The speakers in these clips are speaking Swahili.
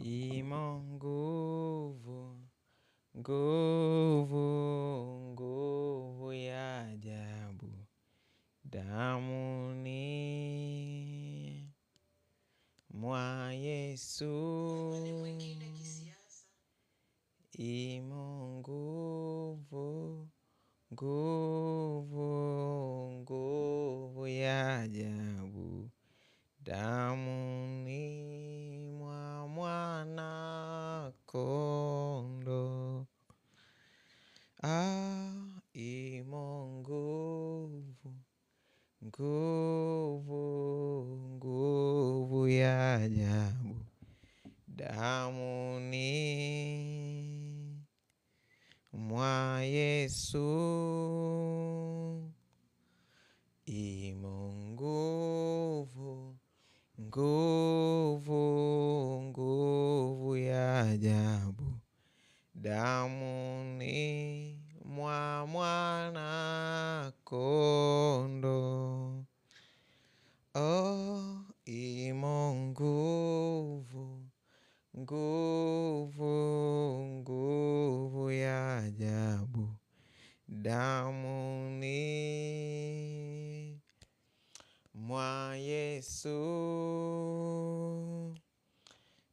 Imo nguvu, nguvu, nguvu ya ajabu damuni mwa Yesu. Imo nguvu, nguvu, nguvu ya ajabu damuni mwa mwana kondoo. Ah, imo nguvu, nguvu, nguvu ya ajabu damuni mwa Yesu. Imo nguvu, nguvu, nguvu ya ajabu damuni mwa mwana kondoo. Oh, imo nguvu, nguvu, nguvu ya ajabu damuni mwa Yesu.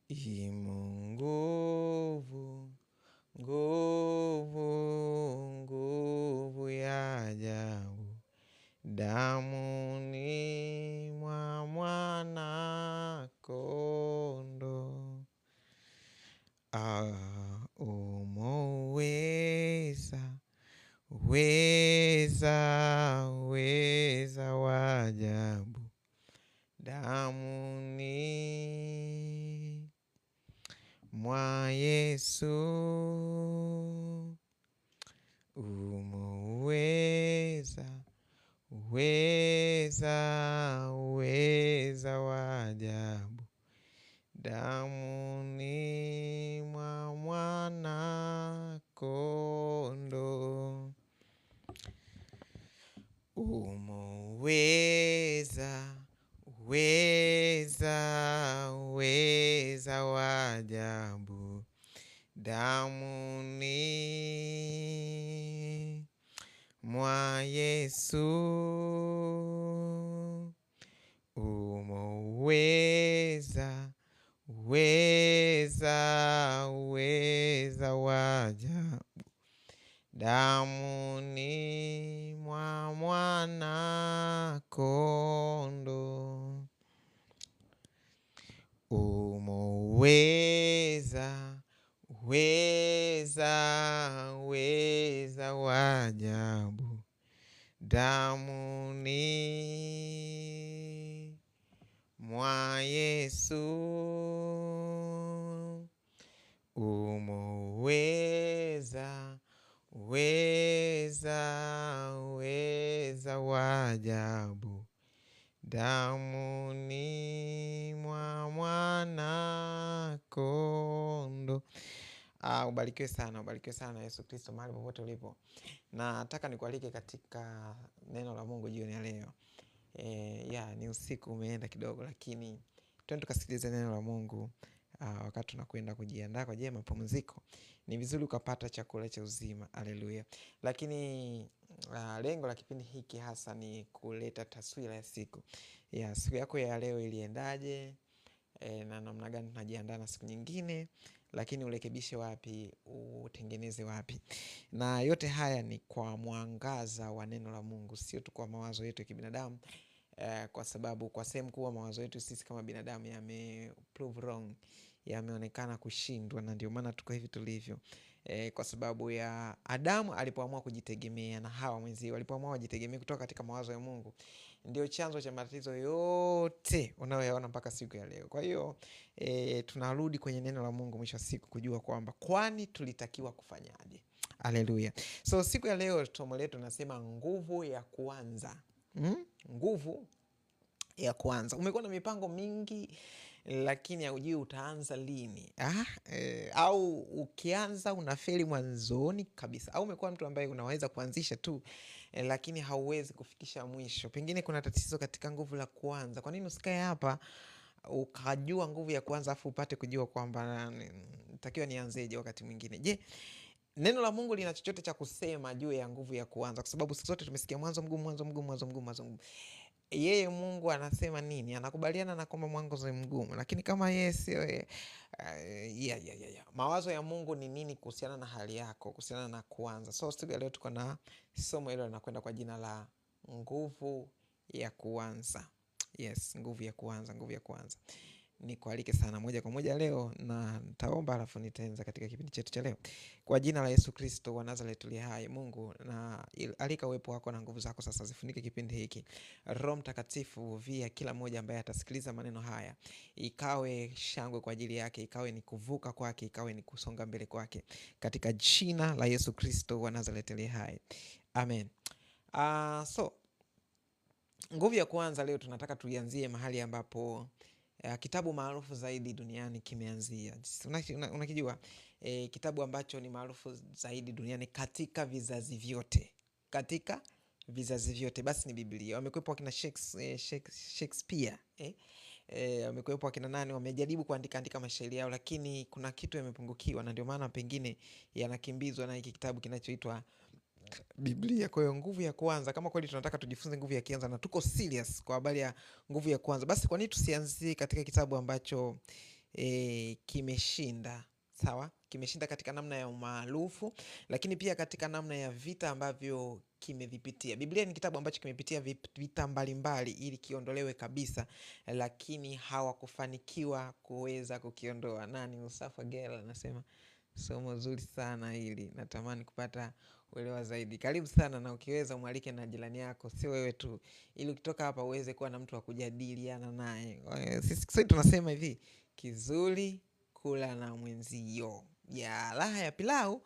Imo nguvu, nguvu, nguvu ya ajabu damuni mwa mwana kondoo. Ah, umoweza, weza, weza wa ajabu damuni mwa Yesu. Umoweza, weza, weza wa ajabu damuni mwa mwana kondoo. Umoweza, weza, weza wa ajabu damuni mwa Yesu. Umoweza, weza, weza wa ajabu damuni mwa mwana kondoo. Umoweza, weza, weza wa ajabu damuni mwa Yesu. Umoweza, weza, weza wa ajabu damuni mwa mwana kondoo. Ah, ubarikiwe sana, ubarikiwe sana Yesu Kristo mahali popote ulipo. Nataka nikualike katika neno la Mungu jioni ya leo. Ni usiku umeenda kidogo, lakini twende tukasikilize neno la Mungu. Wakati tunakwenda kujiandaa kwa ajili ya mapumziko, ni vizuri ukapata chakula cha uzima. Haleluya. Lakini lengo la kipindi hiki hasa ni kuleta taswira ya siku. Ya siku yako ya leo iliendaje? Na namna gani tunajiandaa na siku nyingine, lakini urekebishe wapi, utengeneze wapi. Na yote haya ni kwa mwangaza wa neno la Mungu, sio tu kwa mawazo yetu ya kibinadamu. Kwa sababu kwa sehemu kubwa mawazo yetu sisi kama binadamu yame prove wrong, yameonekana kushindwa, na ndio maana tuko hivi tulivyo. Kwa sababu ya Adamu alipoamua kujitegemea na Hawa mwenzie walipoamua wajitegemee kutoka katika mawazo ya Mungu, ndio chanzo cha matatizo yote unayoyaona mpaka siku ya leo. Kwa hiyo tunarudi kwenye neno la Mungu mwisho wa siku kujua kwamba kwani tulitakiwa kufanyaje. Haleluya. So siku ya leo somo letu nasema nguvu ya kuanza. Nguvu ya kuanza. Umekuwa na mipango mingi lakini haujui utaanza lini. Au ukianza unafeli mwanzoni kabisa. Au umekuwa mtu ambaye unaweza kuanzisha tu lakini hauwezi kufikisha mwisho. Pengine kuna tatizo katika nguvu la kuanza. Kwa nini usikae hapa ukajua nguvu ya kuanza afu upate kujua kwamba nitakiwa nianzeje wakati mwingine. Je, neno la Mungu lina chochote cha kusema juu ya nguvu ya kuanza? Kwa sababu siku zote tumesikia mwanzo mgumu, mwanzo mgumu, mwanzo mgumu, mwanzo mgumu. Yeye Mungu anasema nini? Anakubaliana na kwamba mwanzo ni mgumu, lakini kama yeye sio yeye, yeah. Mawazo ya Mungu ni nini kuhusiana na hali yako, kuhusiana na kuanza? So siku ya leo tuko na somo hilo linakwenda kwa jina la nguvu ya kuanza. Yes, nguvu ya kuanza, nguvu ya kuanza. Nikualike sana moja kwa moja leo na nitaomba alafu nitaanza katika kipindi chetu cha leo. Kwa jina la Yesu Kristo wa Nazareti uliye hai, Mungu, na alika uwepo wako na nguvu zako sasa zifunike kipindi hiki. Roho Mtakatifu via kila mmoja ambaye atasikiliza maneno haya. Ikawe shangwe kwa ajili yake, ikawe ni kuvuka kwake, ikawe ni kusonga mbele kwake. Katika jina la Yesu Kristo wa Nazareti uliye hai. Amen. So nguvu ya kuanza leo tunataka tuianzie mahali ambapo kitabu maarufu zaidi duniani kimeanzia. Unakijua? Kitabu ambacho ni maarufu zaidi duniani katika vizazi vyote. Katika vizazi vyote basi ni Biblia. Wamekuwepo wakina Shakespeare, wamekuwepo wakina nani, wamejaribu kuandika andika mashairi yao, lakini kuna kitu yamepungukiwa, na ndio maana pengine yanakimbizwa na hiki kitabu kinachoitwa Biblia. Kwa hiyo nguvu ya kuanza, kama kweli tunataka tujifunze nguvu ya kuanza na tuko serious kwa habari ya nguvu ya kuanza, basi kwa nini tusianzie katika kitabu ambacho kimeshinda? Sawa, kimeshinda katika namna ya umaarufu, lakini pia katika namna ya vita ambavyo kimevipitia. Biblia ni kitabu ambacho kimepitia vita mbalimbali ili kiondolewe kabisa, lakini hawakufanikiwa kuweza kukiondoa. Nani? Mustafa Gela anasema somo zuri sana hili, natamani kupata uelewa zaidi. Karibu sana, na ukiweza umwalike na jirani yako, sio wewe tu, ili ukitoka hapa uweze kuwa na mtu wa kujadiliana naye. Sisi tunasema hivi, kizuri kula na mwenzio. Ya raha ya pilau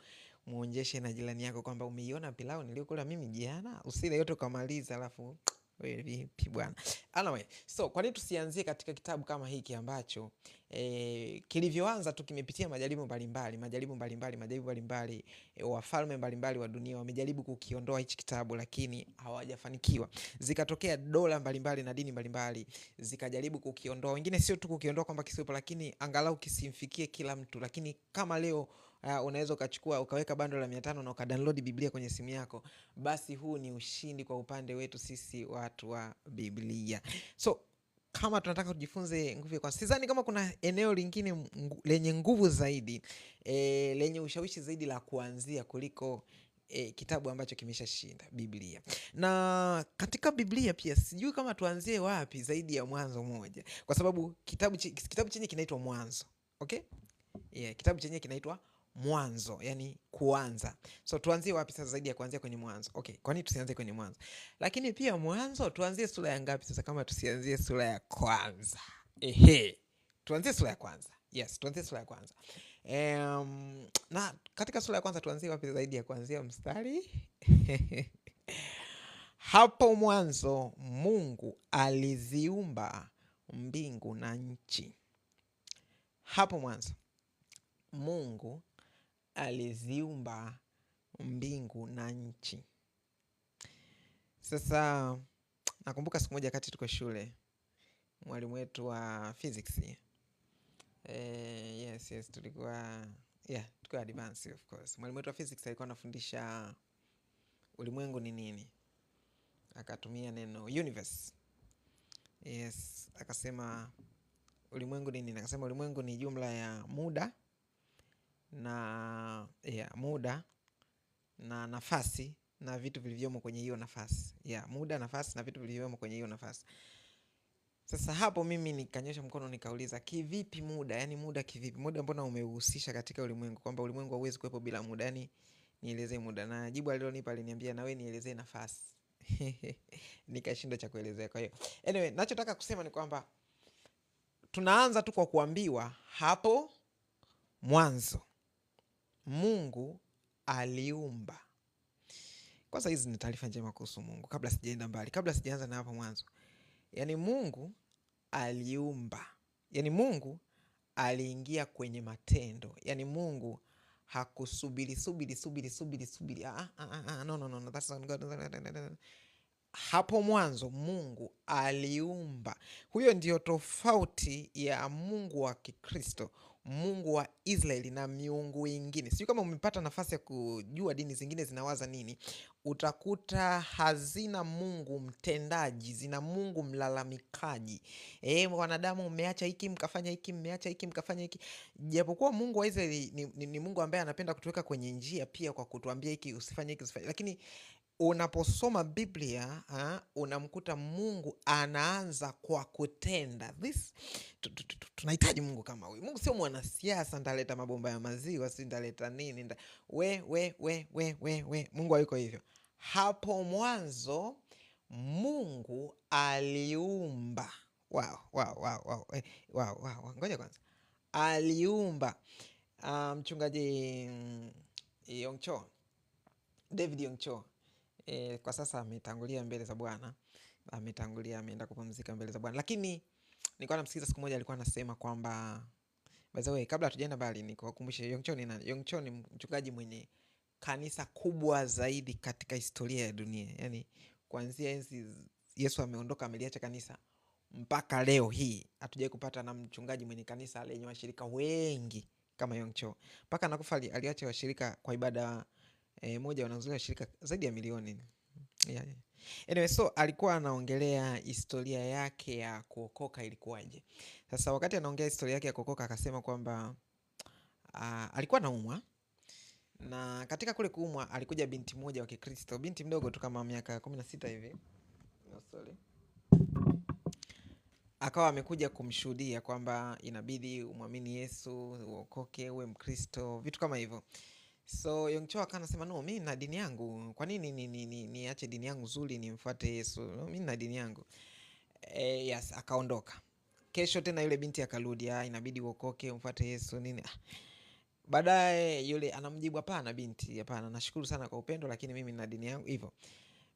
muonjeshe na jirani yako kwamba umeiona pilau niliyokula mimi jana. Usile yote ukamaliza alafu wewe vipi bwana. Anyway, so kwa nini tusianzie katika kitabu kama hiki ambacho kilivyoanza tu kimepitia majaribu mbalimbali, majaribu mbalimbali, majaribu mbalimbali, wafalme mbalimbali wa dunia wamejaribu kukiondoa hichi kitabu lakini hawajafanikiwa. Zikatokea dola mbalimbali na dini mbalimbali zikajaribu kukiondoa. Wengine sio tu kukiondoa kwamba kisiwepo, lakini angalau kisimfikie kila mtu. Lakini kama leo unaweza ukachukua ukaweka bando la 500 na ukadownload Biblia kwenye simu yako, basi huu ni ushindi kwa upande wetu sisi watu wa Biblia. So kama tunataka tujifunze nguvu ya kwanza, sidhani kama kuna eneo lingine lenye nguvu zaidi, lenye ushawishi zaidi la kuanzia kuliko kitabu ambacho kimeshashinda, Biblia. Na katika Biblia pia sijui kama tuanzie wapi zaidi ya Mwanzo moja, kwa sababu kitabu chenye kinaitwa Mwanzo. Okay? Yeah, kitabu chenye kinaitwa Mwanzo, yani kuanza. So tuanzie wapi sasa zaidi ya kuanzia kwenye Mwanzo? Okay, kwa nini tusianze kwenye Mwanzo? Lakini pia Mwanzo tuanzie sura ya ngapi sasa kama tusianzie sura ya kwanza? Ehe. Tuanzie sura ya kwanza. Yes, tuanzie sura ya kwanza. Na katika sura ya kwanza tuanzie wapi zaidi ya kuanzia mstari? Hapo mwanzo Mungu aliziumba mbingu na nchi. Hapo mwanzo Mungu aliziumba mbingu na nchi. Sasa nakumbuka siku moja kati tuko shule, mwalimu wetu wa physics, yes, tulikuwa tulikuwa advance of course. Mwalimu wetu wa physics alikuwa anafundisha ulimwengu ni nini. Akatumia neno universe. Yes, akasema ulimwengu ni nini? Akasema ulimwengu ni jumla ya muda na muda na nafasi na vitu vilivyomo kwenye hiyo nafasi. Muda, nafasi na vitu vilivyomo kwenye hiyo nafasi. Sasa hapo mimi nikanyosha mkono nikauliza, kivipi muda? Yaani muda kivipi? Muda mbona umehusisha katika ulimwengu kwamba ulimwengu hauwezi kuwepo bila muda? Yaani nielezee muda. Na jibu alilonipa aliniambia na wewe nielezee nafasi. Nikashindwa cha kuelezea. Kwa hiyo anyway, nachotaka kusema ni kwamba tunaanza tu kwa kuambiwa hapo mwanzo Mungu aliumba. Kwanza hizi ni taarifa njema kuhusu Mungu. Kabla sijaenda mbali, kabla sijaanza na hapo mwanzo. Yaani Mungu aliumba. Yaani Mungu aliingia kwenye matendo. Yaani Mungu hakusubiri subiri subiri subiri subiri. No, that's not God. Hapo mwanzo Mungu aliumba. Huyo ndiyo tofauti ya Mungu wa Kikristo, Mungu wa Israeli na miungu ingine. Sijui kama umepata nafasi ya kujua dini zingine zinawaza nini. Utakuta hazina Mungu mtendaji, zina Mungu mlalamikaji. Wanadamu mmeacha hiki mkafanya hiki, mmeacha hiki mkafanya hiki. Japokuwa Mungu wa Israeli ni Mungu ambaye anapenda kutuweka kwenye njia pia kwa kutuambia hiki usifanye, hiki usifanye. Lakini unaposoma Biblia, unamkuta Mungu anaanza kwa kutenda. Tunahitaji Mungu kama huyu. Mungu sio mwanasiasa, nitaleta mabomba ya maziwa, si nitaleta nini, we, we, we, we, we, we. Mungu hayuko hivyo. Hapo mwanzo Mungu aliumba. Wow, wow, wow, wow. Wow, wow, wow. Ngoja kwanza. Aliumba. Mchungaji Yongcho, David Yongcho. Kwa sasa ametangulia mbele za Bwana, ametangulia, ameenda kupumzika mbele za Bwana. Lakini nilikuwa namsikiza siku moja, alikuwa anasema kwamba, by the way, kabla hatujaenda mbali nikuwakumbushe Yongcho ni nani. Yongcho ni mchungaji mwenye kanisa kubwa zaidi katika historia ya dunia. Yaani kuanzia enzi Yesu ameondoka ameliacha kanisa mpaka leo hii hatujawahi kupata na mchungaji mwenye kanisa lenye washirika wengi kama Yongcho. Mpaka anakufa aliacha washirika kwa ibada moja wanazuia washirika zaidi ya milioni. Yeah, yeah. Anyway, so alikuwa anaongelea historia yake ya kuokoka ilikuwaje. Sasa wakati anaongea historia yake ya kuokoka akasema kwamba alikuwa anaumwa, na katika kule kuumwa alikuja binti moja wa Kikristo, binti mdogo tu kama miaka 16 hivi. No, sorry. Akawa amekuja kumshuhudia kwamba inabidi umwamini Yesu, uokoke, uwe Mkristo, vitu kama hivyo. So Yongcho akawa anasema no, mimi nina dini yangu. Kwa nini niache dini yangu nzuri nimfuate Yesu? No, mimi nina dini yangu. Yes, akaondoka. Kesho tena yule binti akarudi, inabidi uokoke, umfuate Yesu nini. Baadaye yule anamjibu hapana binti, hapana, nashukuru sana kwa upendo lakini mimi nina dini yangu hivyo.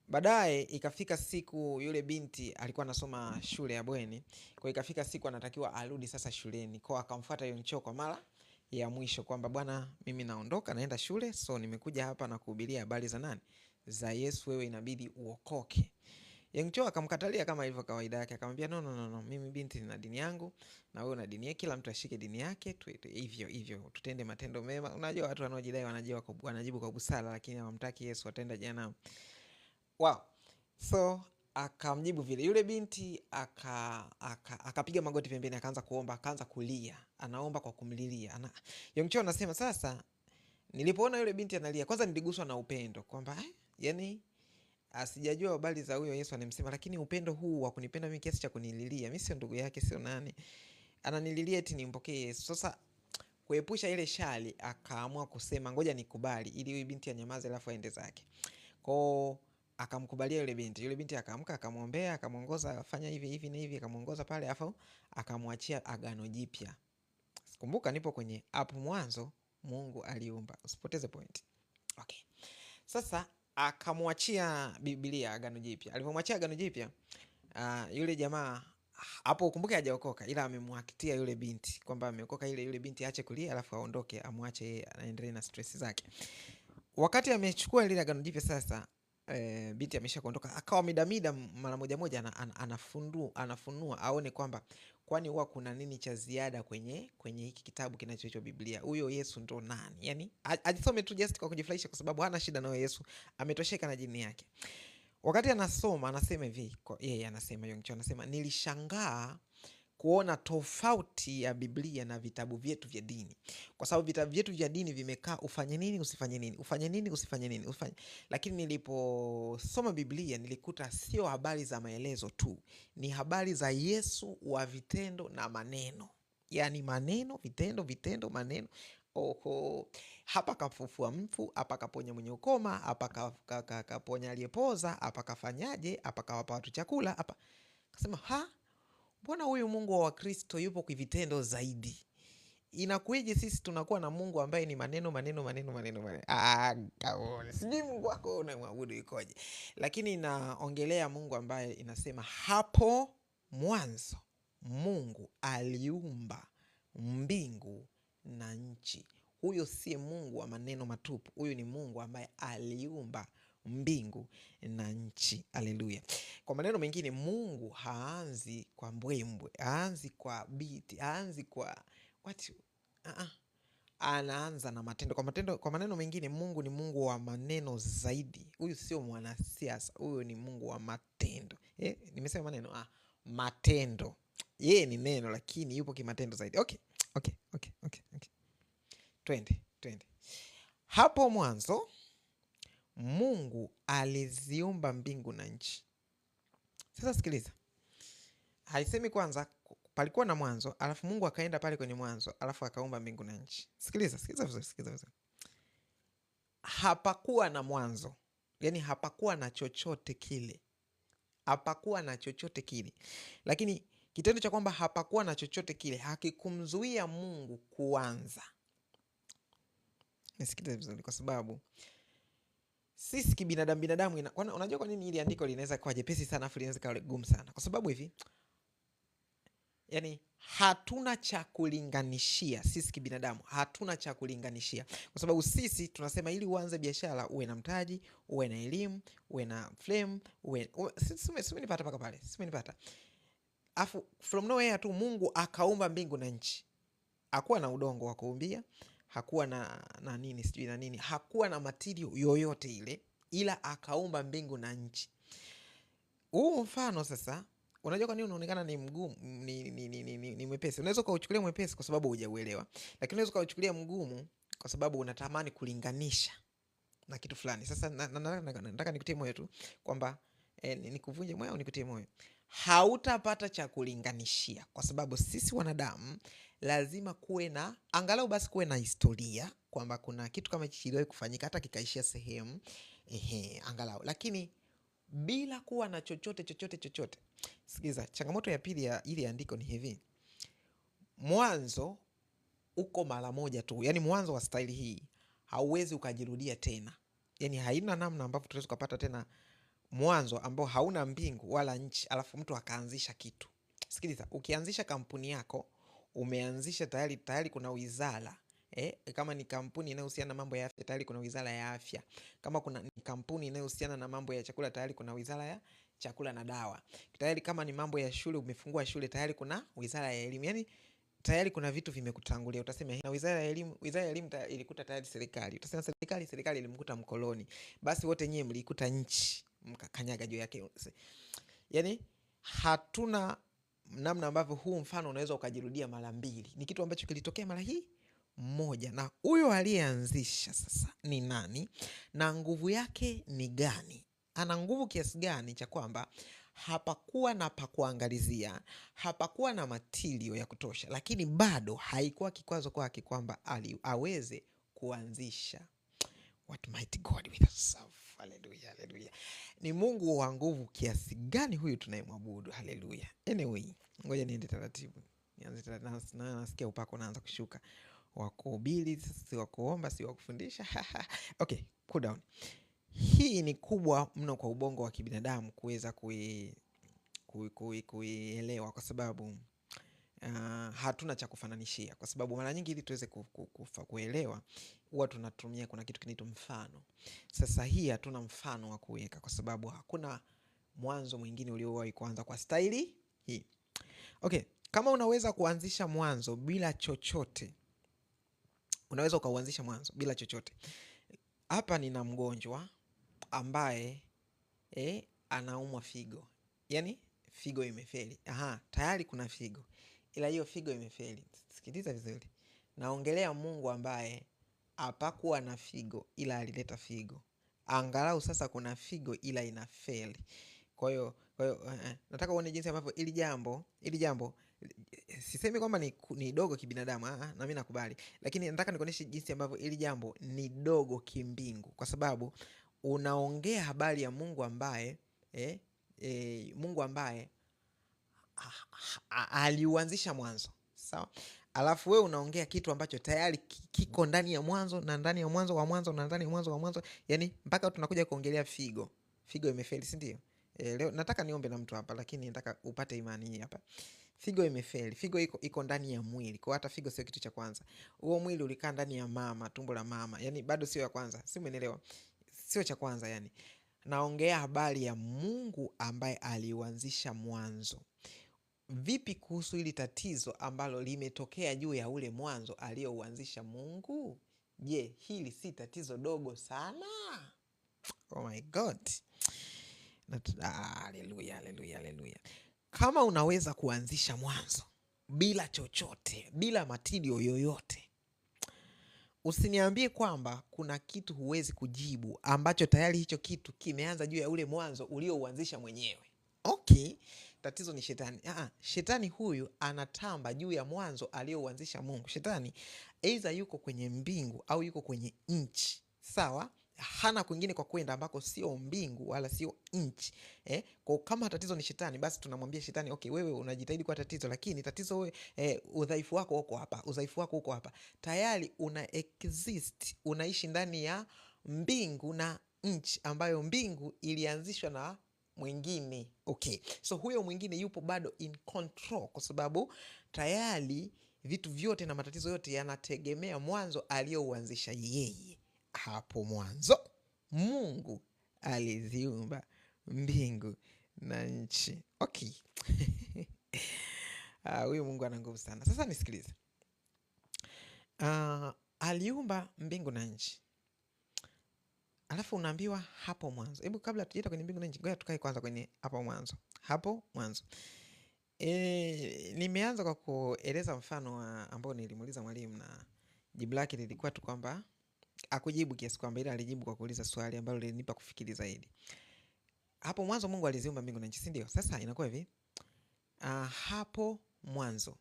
Baadaye ikafika siku yule binti alikuwa anasoma shule ya bweni, kwa ikafika siku anatakiwa arudi sasa shuleni. Kwa akamfuata Yongcho kwa mara ya mwisho kwamba bwana, mimi naondoka naenda shule, so nimekuja hapa na kuhubiria habari za nani? Za Yesu, wewe inabidi uokoke. Yongcho akamkatalia kama ilivyo kawaida yake, akamwambia no, no, no, no, mimi binti nina dini yangu na wewe una dini yako, kila mtu ashike dini yake, hivyo hivyo tutende matendo mema. Unajua watu wanaojidai wanajibu kwa busara, lakini hawamtaki Yesu, wataenda jehanamu. Wow. So akamjibu vile. Yule binti akapiga magoti pembeni, akaanza kuomba, akaanza kulia. Anaomba kwa kumlilia. Yongcho anasema sasa nilipoona yule binti analia, kwanza niliguswa na upendo kwamba yani asijajua habari za huyo Yesu anemsema, lakini upendo huu wa kunipenda mimi kiasi cha kunililia, mimi sio ndugu yake, sio nani, ananililia eti nimpokee Yesu. Sasa kuepusha ile shali akaamua kusema ngoja nikubali ili huyu binti anyamaze alafu aende zake. Kwa akamkubalia yule binti. Yule binti akaamka, akamwombea, akamuongoza, afanya hivi hivi na hivi, akamuongoza pale, afu akamwachia agano jipya. Kumbuka nipo kwenye hapo mwanzo Mungu aliumba. Usipoteze point. Okay. Sasa akamwachia Biblia agano jipya. Alipomwachia agano jipya, yule jamaa hapo ukumbuke hajaokoka, ila amemwakitia yule binti kwamba ameokoka, ile yule binti aache kulia alafu aondoke, amwache yeye aendelee na stress zake. Wakati amechukua ile agano jipya sasa, binti amesha kuondoka, akawa midamida mara moja moja anafunua aone kwamba kwani huwa kuna nini cha ziada kwenye hiki kitabu kinachoitwa Biblia. Huyo Yesu ndo nani? Yani ajisome tu just kwa kujifurahisha, kwa sababu hana shida na Yesu, ametosheka na jini yake. Wakati anasoma anasema hivi, yeye anasema, Yongcho anasema, nilishangaa kuona tofauti ya Biblia na vitabu vyetu vya dini. Kwa sababu vitabu vyetu vya dini vimekaa ufanye nini, usifanye nini, ufanye nini, usifanye nini, ufanye. Lakini niliposoma Biblia nilikuta sio habari za maelezo tu, ni habari za Yesu wa vitendo na maneno. Yaani maneno, vitendo, vitendo, maneno. Oho, hapa kafufua mfu, hapa kaponya mwenye ukoma, hapa kaponya aliyepoza, hapa kafanyaje, hapa kawapa watu chakula, hapa. Kasema, ha? Mbona huyu Mungu wa Wakristo yupo kwa vitendo zaidi? Inakuwaje sisi tunakuwa na Mungu ambaye ni maneno, maneno, maneno, maneno, maneno? Kaone. Sijui Mungu wako unamwabudu ikoje. Lakini inaongelea Mungu ambaye inasema hapo mwanzo Mungu aliumba mbingu na nchi. Huyo si Mungu wa maneno matupu. Huyu ni Mungu ambaye aliumba mbingu na nchi. Haleluya. Kwa maneno mengine, Mungu haanzi kwa mbwembwe, haanzi kwa biti, haanzi kwa what? Anaanza na matendo. Kwa matendo, kwa maneno mengine, Mungu ni Mungu wa maneno zaidi. Huyu sio mwanasiasa, huyu ni Mungu wa matendo. Nimesema maneno, matendo. Yeye ni neno lakini yupo kimatendo zaidi. Okay. Twende. Hapo mwanzo Mungu aliziumba mbingu na nchi. Sasa sikiliza. Haisemi kwanza palikuwa na mwanzo, alafu Mungu akaenda pale kwenye mwanzo, alafu akaumba mbingu na nchi. Sikiliza vizuri. Hapakuwa na mwanzo. Yaani hapakuwa na chochote kile. Hapakuwa na chochote kile. Lakini kitendo cha kwamba hapakuwa na chochote kile hakikumzuia Mungu kuanza. Nisikilize vizuri, kwa sababu sisi kibinadamu binadamu, unajua kwa nini hili andiko linaweza kuwa jepesi sana afu linaweza kuwa gumu sana? Kwa sababu hivi, yani hatuna cha kulinganishia sisi kibinadamu, hatuna cha kulinganishia. Kwa sababu sisi tunasema ili uanze biashara uwe na mtaji, uwe na elimu, uwe na flame, uwe simenipata paka pale, simenipata. Afu from nowhere tu Mungu akaumba mbingu na nchi. Hakuwa na udongo wa kuumbia, hakuwa na nini sijui na nini, hakuwa na material yoyote ile, ila akaumba mbingu na nchi. Huu mfano sasa, unajua kwa nini unaonekana ni mgumu, ni mwepesi? Unaweza ukauchukulia mwepesi kwa sababu hujauelewa, lakini unaweza ukauchukulia mgumu kwa sababu unatamani kulinganisha na kitu fulani. Sasa nataka nikutie moyo tu kwamba nikuvunje moyo au nikutie moyo. Hautapata cha kulinganishia kwa sababu sisi wanadamu lazima kuwe na angalau basi kuwe na historia kwamba kuna kitu kama hichi kiliwahi kufanyika hata kikaishia sehemu, angalau. Lakini bila kuwa na chochote chochote chochote. Sikiza, changamoto ya pili ya ili andiko ni hivi. Mwanzo uko mara moja tu. Yaani mwanzo wa staili hii hauwezi ukajirudia tena. Yaani haina namna ambapo tunaweza kupata tena mwanzo ambao hauna mbingu wala nchi alafu mtu akaanzisha kitu. Sikiliza, ukianzisha kampuni yako, umeanzisha tayari kuna wizara. Kama ni kampuni inayohusiana na mambo ya afya, tayari kuna wizara ya afya. Kama kuna ni kampuni inayohusiana na mambo ya chakula, tayari kuna wizara ya chakula na dawa. Tayari kama ni mambo ya shule, umefungua shule, tayari kuna wizara ya elimu. Yaani tayari kuna vitu vimekutangulia. Utasema na wizara ya elimu, wizara ya elimu ilikuta tayari serikali. Utasema serikali ilimkuta mkoloni. Basi wote nyie mlikuta nchi mkakanyaga juu yake. Yaani hatuna namna ambavyo huu mfano unaweza ukajirudia mara mbili. Ni kitu ambacho kilitokea mara hii moja. Na huyo aliyeanzisha sasa ni nani? Na nguvu yake ni gani? Ana nguvu kiasi gani cha kwamba hapakuwa na pa kuangalizia, hapakuwa na matilio ya kutosha, lakini bado haikuwa kikwazo kwake kwamba aweze kuanzisha. What might God with us serve? Hallelujah, hallelujah. Ni Mungu wa nguvu kiasi gani huyu tunayemwabudu? Hallelujah. Anyway, ngoja niende taratibu. Nianze taratibu. Nasikia upako unaanza kushuka. Wa kuhubiri, si wa kuomba, si wa kufundisha. Okay, cool down. Hii ni kubwa mno kwa ubongo wa kibinadamu kuweza kuielewa kwa sababu hatuna cha kufananishia. Kwa sababu mara nyingi ili tuweze kuelewa huwa tunatumia kuna kitu kinaitwa mfano. Sasa hii hatuna mfano wa kuweka kwa sababu hakuna mwanzo mwingine uliowahi kuanza kwa staili hii. Okay, kama unaweza kuanzisha mwanzo bila chochote, unaweza ukauanzisha mwanzo bila chochote. Hapa nina mgonjwa ambaye anaumwa figo. Yaani figo imefeli. Aha, tayari kuna figo. Ila hiyo figo imefeli. Sikiliza vizuri. Naongelea Mungu ambaye hapakuwa na figo ila alileta figo. Angalau sasa kuna figo ila inafeli. Kwa hiyo nataka uone jinsi ambavyo hili jambo sisemi kwamba ni dogo kibinadamu, na mimi nakubali. Lakini nataka nikuoneshe jinsi ambavyo hili jambo ni dogo kimbingu, kwa sababu unaongea habari ya Mungu ambaye Mungu ambaye aliuanzisha mwanzo. Sawa? Alafu wewe unaongea kitu ambacho tayari kiko ndani ya mwanzo na ndani ya mwanzo wa mwanzo na ndani ya mwanzo wa mwanzo, yani mpaka tunakuja kuongelea figo. Figo imefeli, si ndio? Leo nataka niombe na mtu hapa, lakini nataka upate imani hii hapa. Figo imefeli. Figo iko ndani ya mwili. Kwa hata figo sio kitu cha kwanza. Huo mwili ulikaa ndani ya mama, tumbo la mama. Yaani bado sio ya kwanza. Si umeelewa? Sio cha kwanza yani. Naongea habari ya Mungu ambaye aliuanzisha mwanzo. Vipi kuhusu hili tatizo ambalo limetokea juu ya ule mwanzo aliyouanzisha Mungu? Je, hili si tatizo dogo sana? Oh my God. Haleluya, haleluya, haleluya. Kama unaweza kuanzisha mwanzo bila chochote, bila matirio yoyote, usiniambie kwamba kuna kitu huwezi kujibu ambacho tayari hicho kitu kimeanza juu ya ule mwanzo uliouanzisha mwenyewe. Okay, tatizo ni shetani. Shetani huyu anatamba juu ya mwanzo aliyouanzisha Mungu. Shetani aidha yuko kwenye mbingu au yuko kwenye nchi. Sawa? Hana kwingine kwa kwenda ambako sio mbingu wala sio nchi. Kwa kama tatizo ni shetani, basi tunamwambia shetani, okay, wewe unajitahidi kwa tatizo, lakini tatizo wewe, udhaifu wako uko hapa, udhaifu wako uko hapa. Tayari una exist, unaishi ndani ya mbingu na nchi ambayo mbingu ilianzishwa na mwingine. Okay. So huyo mwingine yupo bado in control kwa sababu tayari vitu vyote na matatizo yote yanategemea mwanzo aliyouanzisha yeye. Hapo mwanzo Mungu aliziumba mbingu na nchi. Okay. Huyu Mungu ana nguvu sana. Sasa nisikilize. Aliumba mbingu na nchi. Alafu unaambiwa hapo mwanzo. Hebu kabla tujaenda kwenye mbingu na nchi, ngoja tukae kwanza kwenye hapo mwanzo. Hapo mwanzo. Nimeanza kwa kueleza mfano ambao nilimuuliza mwalimu na jibu lake lilikuwa tu kwamba hakujibu kiasi kwamba, ila alijibu kwa kuuliza swali ambalo lilinipa kufikiri zaidi. Hapo mwanzo Mungu aliziumba mbingu na nchi, si ndio? Sasa inakuwa hivi. Hapo mwanzo.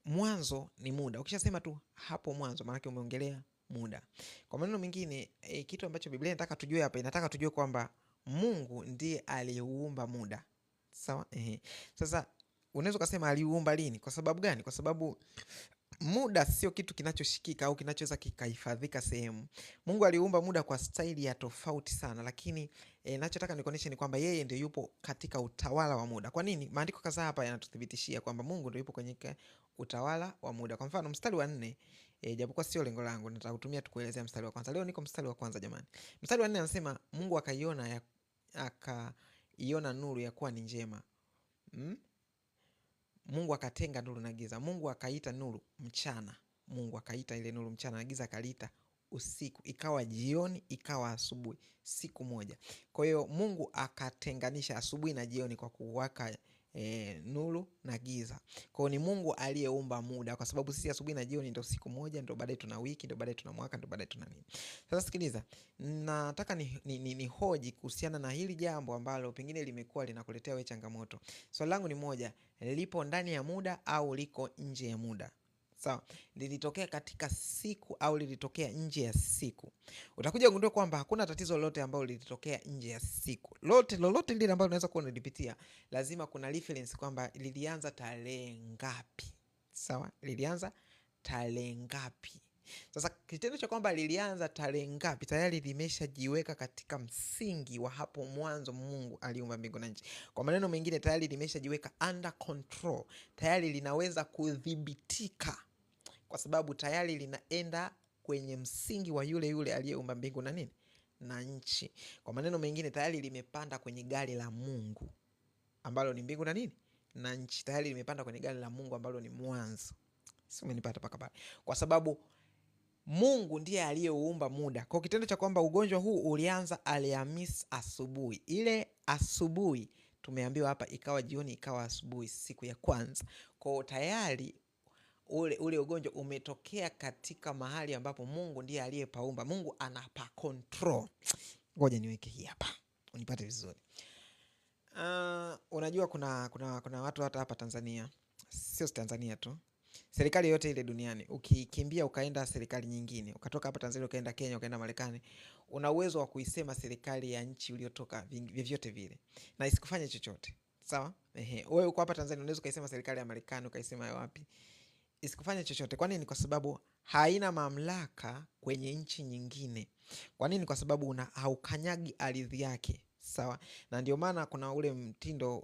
Mwanzo ni muda. Ukishasema tu hapo mwanzo, maana yake umeongelea muda. Kwa maneno mengine, kitu ambacho Biblia inataka tujue hapa, inataka tujue kwamba Mungu ndiye aliuumba muda. Sawa? Sasa unaweza kusema aliuumba lini? Kwa sababu gani? Kwa sababu muda sio kitu kinachoshikika au kinachoweza kikahifadhika sehemu. Mungu aliumba muda kwa staili ya tofauti sana, lakini nachotaka nikuonyeshe ni kwamba yeye ndio yupo katika utawala wa muda. Kwa nini? Maandiko kadhaa hapa yanatuthibitishia kwamba Mungu ndio yupo kwenye utawala wa muda. Kwa mfano mstari wa 4, japokuwa sio lengo langu, nitautumia tu kuelezea mstari wa kwanza. Leo niko mstari wa kwanza jamani. Mstari wa 4 anasema Mungu akaiona nuru ya kuwa ni njema. Mungu akatenga nuru na giza. Mungu akaita nuru mchana. Mungu akaita ile nuru mchana na giza akaliita usiku. Ikawa jioni, ikawa asubuhi, siku moja. Kwa hiyo Mungu akatenganisha asubuhi na jioni kwa kuwaka nuru na giza. Kwa hiyo ni Mungu aliyeumba muda, kwa sababu sisi asubuhi na jioni ndio siku moja, ndio baadaye tuna wiki, ndio baadaye tuna mwaka, ndio baadaye tuna nini. Sasa sikiliza, nataka ni hoji kuhusiana na hili jambo ambalo pengine limekuwa linakuletea wewe changamoto. Swali langu ni moja, lipo ndani ya muda au liko nje ya muda? Sawa, lilitokea katika siku au lilitokea nje ya siku? Utakuja kugundua kwamba hakuna tatizo lolote ambalo lilitokea nje ya siku. Lolote lile ambalo unaweza kuwa unalipitia, lazima kuna reference kwamba lilianza tarehe ngapi. Sawa, lilianza tarehe ngapi? Sasa kitendo cha kwamba lilianza tarehe ngapi tayari limeshajiweka katika msingi wa hapo mwanzo Mungu aliumba mbingu na nchi. Kwa maneno mengine tayari limeshajiweka under control, tayari linaweza kudhibitika kwa sababu tayari linaenda kwenye msingi wa yule yule aliyeumba mbingu na nini? Na nchi. Kwa maneno mengine tayari limepanda kwenye gari la Mungu ambalo ni mbingu na nini? Na nchi. Tayari limepanda kwenye gari la Mungu ambalo ni mwanzo. Si umenipata paka pale? Kwa sababu Mungu ndiye aliyeuumba muda. Kwa kitendo cha kwamba ugonjwa huu ulianza Alhamisi asubuhi. Ile asubuhi tumeambiwa hapa ikawa jioni, ikawa asubuhi siku ya kwanza. Kwa tayari ule ugonjwa umetokea katika mahali ambapo Mungu ndiye aliyepaumba. Mungu anapa control. Ngoja niweke hii hapa unipate vizuri. Unajua kuna watu hata hapa Tanzania, sio Tanzania tu, serikali yote ile duniani, ukikimbia ukaenda serikali nyingine, ukatoka hapa Tanzania ukaenda Kenya, ukaenda Marekani, una uwezo wa kuisema serikali ya nchi uliotoka vyovyote vile na isikufanye chochote. Sawa? Wewe uko hapa Tanzania unaweza ukaisema serikali ya Marekani, ukaisema ya wapi, isikufanye chochote. Kwa nini? Kwa sababu haina mamlaka kwenye nchi nyingine. Kwa nini? Kwa sababu haukanyagi ardhi yake. Sawa? Na ndio maana kuna ule mtindo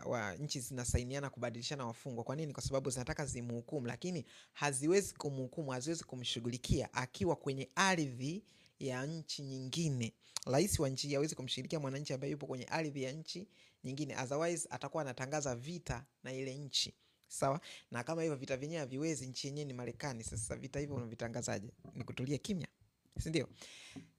wa nchi zinasainiana kubadilishana wafungwa. Kwa nini? Kwa sababu zinataka zimhukumu, lakini haziwezi kumhukumu, haziwezi kumshughulikia akiwa kwenye ardhi ya nchi nyingine. Rais wa nchi hawezi kumshirikia mwananchi ambaye yupo kwenye ardhi ya nchi nyingine, otherwise atakuwa anatangaza vita na ile nchi. Sawa? Na kama hivyo vita vyenyewe haviwezi, nchi yenyewe ni Marekani. Sasa vita hivyo unavitangazaje? Ni kutulia kimya, si ndio?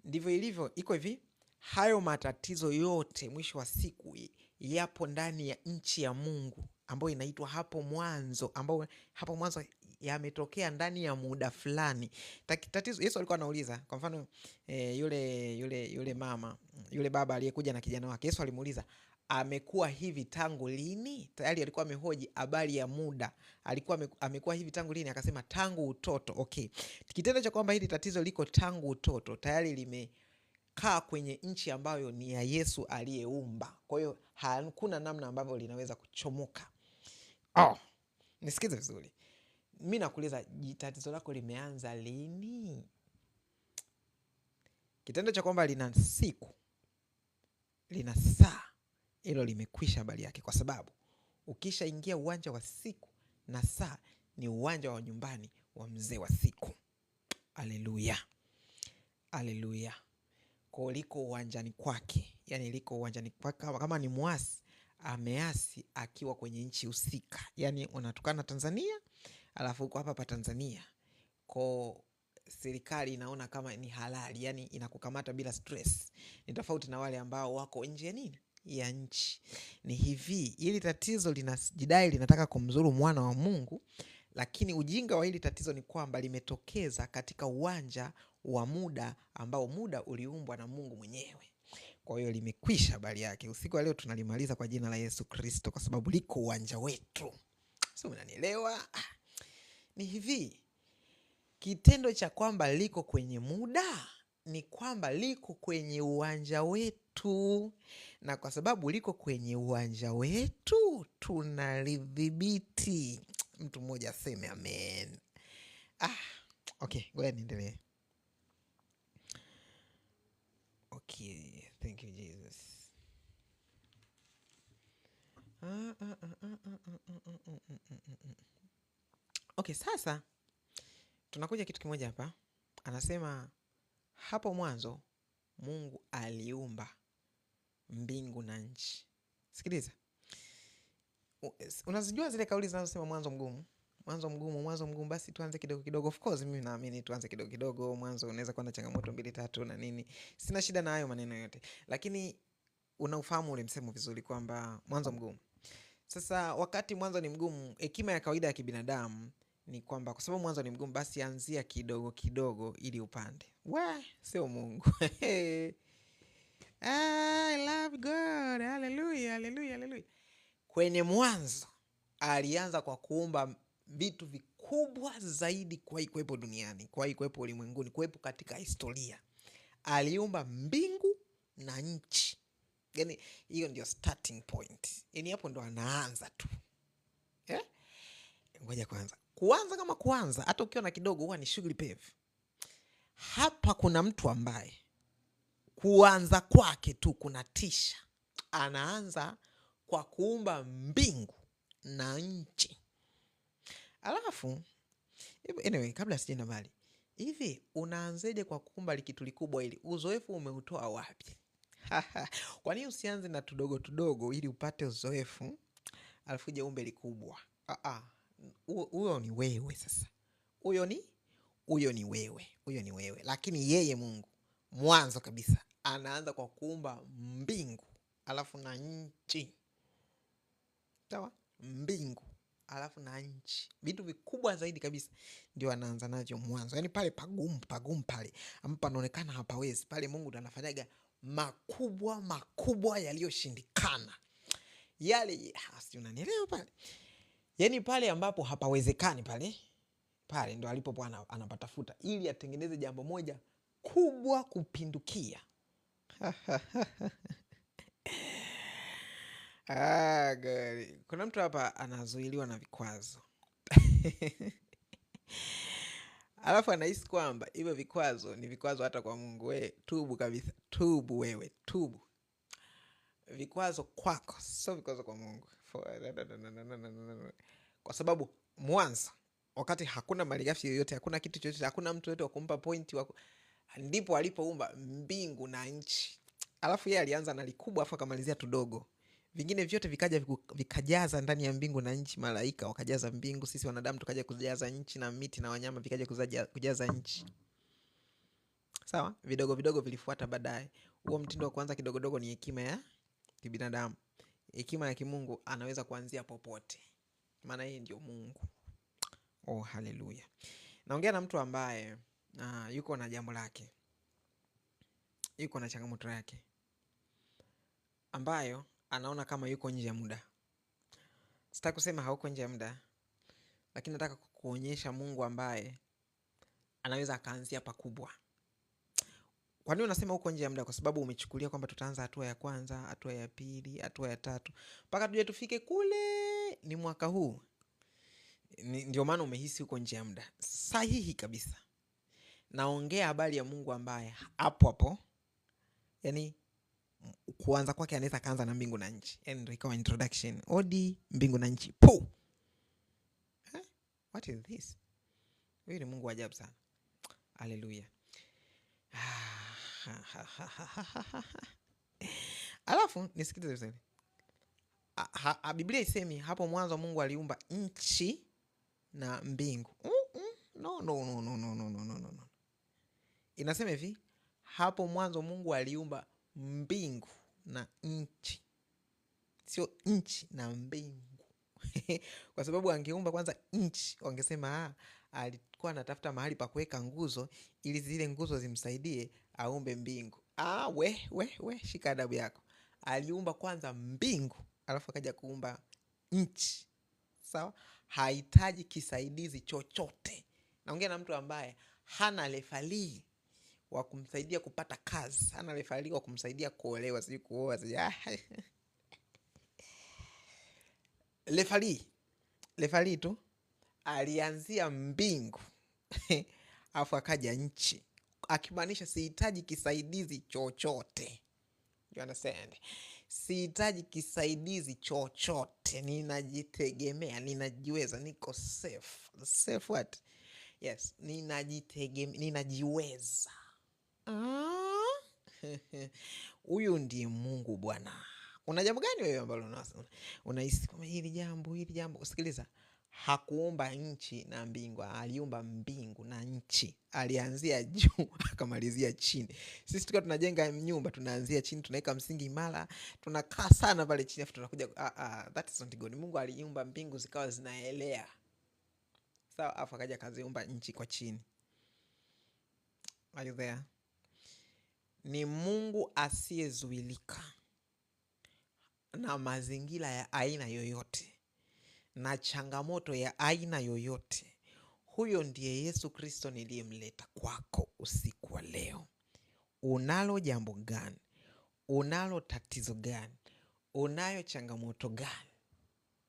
Ndivyo ilivyo. Iko hivi, hayo matatizo yote mwisho wa siku yapo ndani ya nchi ya Mungu ambayo inaitwa hapo mwanzo, ambayo hapo mwanzo yametokea ndani ya muda fulani. Tatizo Yesu alikuwa anauliza, kwa mfano yule mama, yule baba aliyekuja na kijana wake, Yesu alimuuliza amekuwa hivi tangu lini? Tayari alikuwa amehoji habari ya muda. Alikuwa amekuwa hivi tangu lini? Akasema tangu utoto. Okay. Kitendo cha kwamba hili tatizo liko tangu utoto tayari limekaa kwenye nchi ambayo ni ya Yesu aliyeumba. Kwa hiyo hakuna namna ambavyo linaweza kuchomoka. Oh, nisikize vizuri. Mimi nakuuliza, tatizo lako limeanza lini? Kitendo cha kwamba lina siku, lina saa, hilo limekwisha habari yake, kwa sababu ukishaingia uwanja wa siku na saa ni uwanja wa nyumbani wa mzee wa siku. Haleluya, haleluya. Kwa liko uwanjani kwake, yani liko uwanjani kwake. Kama ni muasi, ameasi akiwa kwenye nchi husika. Yani unatukana Tanzania, alafu uko hapa pa Tanzania. Kwa serikali inaona kama ni halali, yani inakukamata bila stress. Ni tofauti na wale ambao wako nje ya nini? Ya nchi. Ni hivi, hili tatizo linajidai linataka kumzuru mwana wa Mungu, lakini ujinga wa hili tatizo ni kwamba limetokeza katika uwanja wa muda ambao muda uliumbwa na Mungu mwenyewe. Kwa hiyo limekwisha habari yake. Usiku wa leo tunalimaliza kwa jina la Yesu Kristo, kwa sababu liko uwanja wetu. Sio, unanielewa? Ni hivi, kitendo cha kwamba liko kwenye muda ni kwamba liko kwenye uwanja wetu, na kwa sababu liko kwenye uwanja wetu tunalidhibiti. Mtu mmoja aseme amen. Okay, ngoja niendelee. Okay, thank you Jesus. Okay, sasa tunakuja kitu kimoja hapa. Anasema hapo mwanzo Mungu aliumba mbingu na nchi. Sikiliza. Unazijua zile kauli zinazosema mwanzo mgumu? Mwanzo mgumu, mwanzo mgumu, basi tuanze kidogo kidogo. Of course mimi naamini tuanze kidogo kidogo. Mwanzo unaweza kuwa na changamoto 2 3 na nini. Sina shida na hayo maneno yote. Lakini unaufahamu ule msemo vizuri kwamba mwanzo mgumu. Sasa wakati mwanzo ni mgumu, hekima ya kawaida ya kibinadamu ni kwamba kwa sababu mwanzo ni mgumu, basi anzia kidogo kidogo ili upande. We, sio Mungu. I love God. Hallelujah, hallelujah, hallelujah. Kwenye mwanzo alianza kwa kuumba vitu vikubwa zaidi kuwahi kuwepo duniani, kuwahi kuwepo ulimwenguni, kuwepo katika historia. Aliumba mbingu na nchi. Yani hiyo ndio starting point. Yani hapo ndo anaanza tu. Ngoja kwanza. Kuanza kama kuanza, hata ukiwa na kidogo huwa ni shughuli pevu. Hapa kuna mtu ambaye kuanza kwake tu kunatisha. Anaanza kwa kuumba mbingu na nchi. Alafu, anyway, kabla sijaenda mbali, hivi unaanzeje kwa kuumba kitu kikubwa hili? Uzoefu umeutoa wapi? Kwa nini usianze na tudogo tudogo ili upate uzoefu, alafu uje umbe likubwa? Huyo ni wewe sasa. Huyo ni wewe. Huyo ni wewe. Lakini yeye Mungu mwanzo kabisa anaanza kwa kuumba mbingu alafu na nchi. Sawa? Mbingu alafu na nchi. Vitu vikubwa zaidi kabisa ndio anaanza nacho mwanzo. Yaani pale pagumu pale ambapo panaonekana hapawezi, pale Mungu ndo anafanyaga makubwa makubwa yaliyoshindikana. Yale, si unanielewa pale? Yaani pale ambapo hapawezekani pale ndo alipo Bwana anapatafuta ili atengeneze jambo moja kubwa kupindukia. Gari. Kuna mtu hapa anazuiliwa na vikwazo. Alafu anahisi kwamba hivyo vikwazo ni vikwazo hata kwa Mungu. We, tubu kabisa. Tubu wewe, tubu. Vikwazo kwako, sio vikwazo kwa Mungu. Kwa sababu mwanzo wakati hakuna malighafi yoyote, hakuna kitu chochote, hakuna mtu yoyote wa kumpa point wa Ndipo alipoumba mbingu na nchi. Alafu yeye alianza na likubwa afu akamalizia tudogo. Vingine vyote vikaja vikajaza ndani ya mbingu na nchi. Malaika wakajaza mbingu, sisi wanadamu tukaja kujaza nchi, na miti na wanyama vikaja kujaza nchi. Sawa? Vidogo vidogo vilifuata baadaye. Huo mtindo wa kuanza kidogodogo ni hekima ya kibinadamu. Hekima ya kimungu anaweza kuanzia popote, maana yeye ndio Mungu. Oh, haleluya. Naongea na mtu ambaye yuko na jambo lake, yuko na changamoto yake ambayo anaona kama yuko nje ya muda. Sitaki kusema hauko nje ya muda, lakini nataka kukuonyesha Mungu ambaye anaweza akaanzia pakubwa. Kwa nini unasema uko nje ya muda? Kwa sababu umechukulia kwamba tutaanza hatua ya kwanza, hatua ya pili, hatua ya tatu, mpaka tuje tufike kule ni mwaka huu. Ndio maana umehisi uko nje ya muda. Sahihi kabisa. Naongea habari ya Mungu ambaye hapo hapo, yani kuanza kwake anaweza kaanza na mbingu na nchi. Yani ndio ikawa introduction. Odi mbingu na nchi. Pu. What is this? Huyu ni Mungu wa ajabu sana. Haleluya. Alafu nisikilize vizuri. Biblia isemi hapo mwanzo Mungu aliumba nchi na mbingu. No, no, no, no, no, no, no, no, no. Inasema hivi, hapo mwanzo Mungu aliumba mbingu na nchi. Sio nchi na mbingu. Kwa sababu angeumba kwanza nchi, wangesema alikuwa anatafuta mahali pa kuweka nguzo ili zile nguzo zimsaidie aumbe mbingu. We, shika adabu yako. Aliumba kwanza mbingu, alafu akaja kuumba nchi. Sawa? Hahitaji kisaidizi chochote. Naongea na mtu ambaye hana refali wa kumsaidia kupata kazi, hana refali wa kumsaidia kuolewa, sijui kuoa, sijui. Refali tu alianzia mbingu alafu akaja nchi, akimaanisha sihitaji kisaidizi chochote. You understand? Sihitaji kisaidizi chochote, ninajitegemea, ninajiweza, niko safe. Safe what? Yes, ninajitegemea, ninajiweza. Huyu ndiye Mungu Bwana. Una jambo gani wewe ambalo unahisi kama hili jambo, hili jambo? Sikiliza, hakuumba nchi na mbingu, aliumba mbingu na nchi. Alianzia juu akamalizia chini. Sisi tukiwa tunajenga nyumba tunaanzia chini, tunaweka msingi imara, tunakaa sana pale chini afu tunakuja, that is not good. Mungu aliumba mbingu zikawa zinaelea. Sawa, afu akaja akaziumba nchi kwa chini. Are you there? Ni Mungu asiyezuilika na mazingira ya aina yoyote na changamoto ya aina yoyote. Huyo ndiye Yesu Kristo niliyemleta kwako usiku wa leo. Unalo jambo gani? Unalo tatizo gani? Unayo changamoto gani?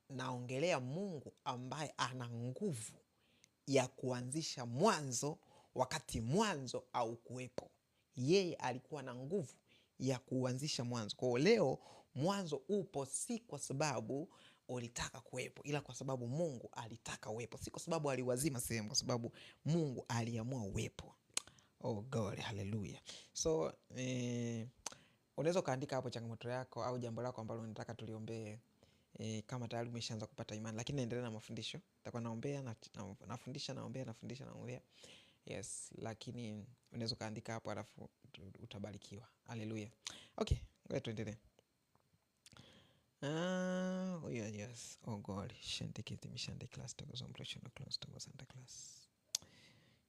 Naongelea Mungu ambaye ana nguvu ya kuanzisha mwanzo wakati mwanzo haukuwepo. Yeye alikuwa na nguvu ya kuanzisha mwanzo. Kwa hiyo leo mwanzo upo si kwa sababu ulitaka kuwepo, ila kwa sababu Mungu alitaka uwepo. Si kwa sababu aliwazima sehemu, kwa sababu Mungu aliamua uwepo. Oh God, hallelujah. So, unaweza ukaandika hapo changamoto yako au jambo lako ambalo unataka tuliombee. Kama tayari umeshaanza kupata imani, lakini naendelea na mafundisho. Nitakuwa naombea, nafundisha, naombea, nafundisha, naombea. Yes, lakini unaweza ukaandika hapo alafu utabarikiwa. Hallelujah. Okay, ngoja tuendelee. Oh yes. Oh God. Shantikiti mishande class to go class to go Santa class.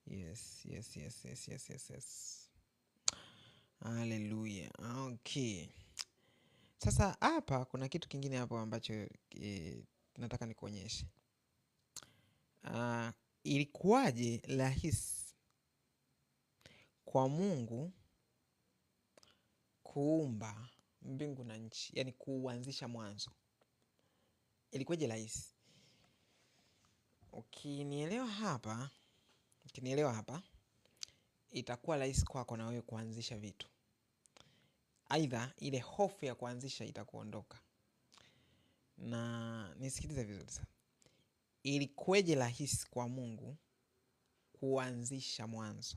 Yes, yes, yes, yes, yes, yes, yes. Hallelujah. Okay. Sasa hapa kuna kitu kingine hapo ambacho nataka nikuonyeshe. Ilikuwaje rahisi kwa Mungu kuumba mbingu na nchi, yani kuanzisha mwanzo? Ilikuwaje rahisi? Ukinielewa hapa, itakuwa rahisi kwako na wewe kuanzisha vitu. Aidha ile hofu ya kuanzisha itakuondoka. Na nisikilize vizuri sana. Ilikuwaje rahisi kwa Mungu kuanzisha mwanzo?